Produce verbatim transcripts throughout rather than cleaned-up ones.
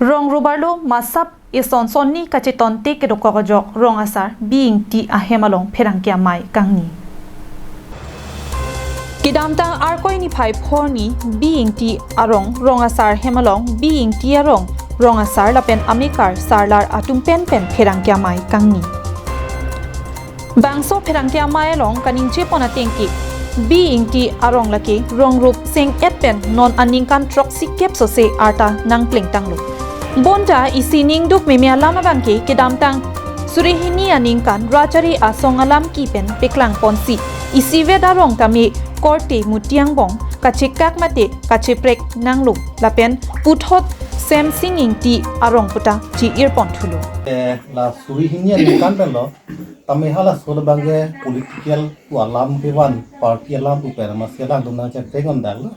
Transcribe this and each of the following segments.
Rong rup arlo masap eson sonni kachetonte kedokok ajok rong asar B Ingti ahem along pherangke amei kangni. Kedamtang Arkoi niphai phorni B Ingti arong rong asar hem along B Ingti arong rong asar lapen amekar sarlar atum penpen pherangke amei kangni. Bangso pherangke amei along kaningje pon ateng ke B Ingti arong lake rong rup seng-et pen non aningkan throksi kep sose arta nangplengtanglo. Bonta isi ningduk meme alam abangke kedamtang suri hini aningkan Rachari Asong alam ki pen peklang ponsi isivet arong tame korte muti angbong kachekak mate kacheprek nanglo lapen puthot Semsing Ingti arong puta chi-ir pon thulo. Eh, la suri hini aningkan pen lo, tame halaso labangke political pu alam kevan, party alam pu pen amatsi alangtum nangchek tengon dak lo.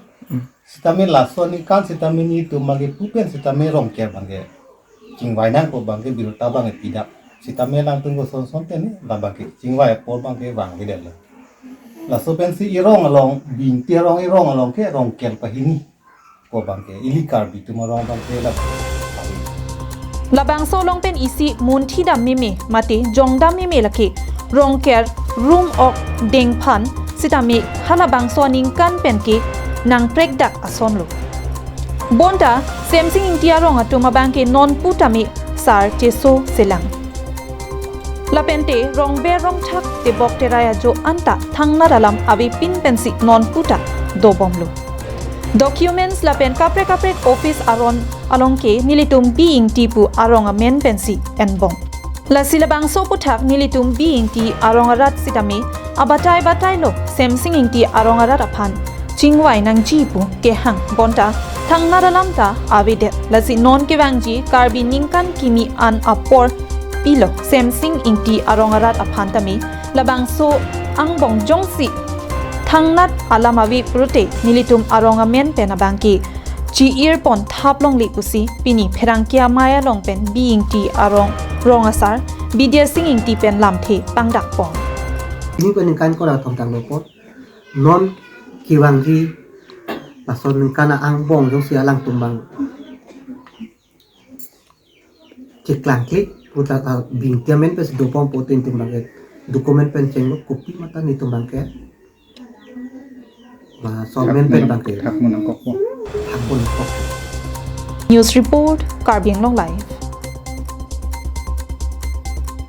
Sitame laso aningkan sitame nelitum abangke pu pen sitame rongker abangke chingvai nangpo abangke birta abangke pidak. Sitame alangtum koson son teni labangke chingvai apor abangke vangvedet lo. Laso pensi irong along, B Ingti arong irong along ke rongker pahini ko abangke ili Karbi atum arong abangke la. Labangso along pen isi munthi dam meme mate jong dam meme lake rongker rum ok dengphan sitame halabangso aningkan pen ke nangprek dak asonlo. Bonta Semsing Ingti arong atum abangke non putame sar cheso selang. Lapente rongber rongthak tebok terai ajo anta thangnat alam avepin pensi non puta dobomlo. Documents lapen kaprek kaprek office aron along ke nelitum B Ingti pu arong amen pensi enbom. Lasi labangso aputhak nelitum B Ingti arong arat sitame abatai batai lo Semsing Ingti arong arat aphan chingvai nangji pu kehang bonta thangnat alam ta avedet. Lasi non kevangji Karbi ningkan kimi an apor pilo Semsing Ingti arong arat aphan tame labangso angbong jongsi thangnat alam ave pulote nelitum arong amen pen abangke chi-ir pon thap longle pusi pini pherangke amei along pen B Ingti arong rong asar Bidya Sing Ingti pen lamthe pangdak pon. Ini ko ningkan ko ra thomtang lo po. Non kevangji laso ningkan angbong jongsi alangtum abang cheklangkle puta, ah, B Ingti amen pensi dobom putin itum abangke document pen chenglo kopi mata nelitum abangke. Laso amen pen abangke. Thak mo nangkok po. Thak mo nangkok. News report, Karbi Anglong Live.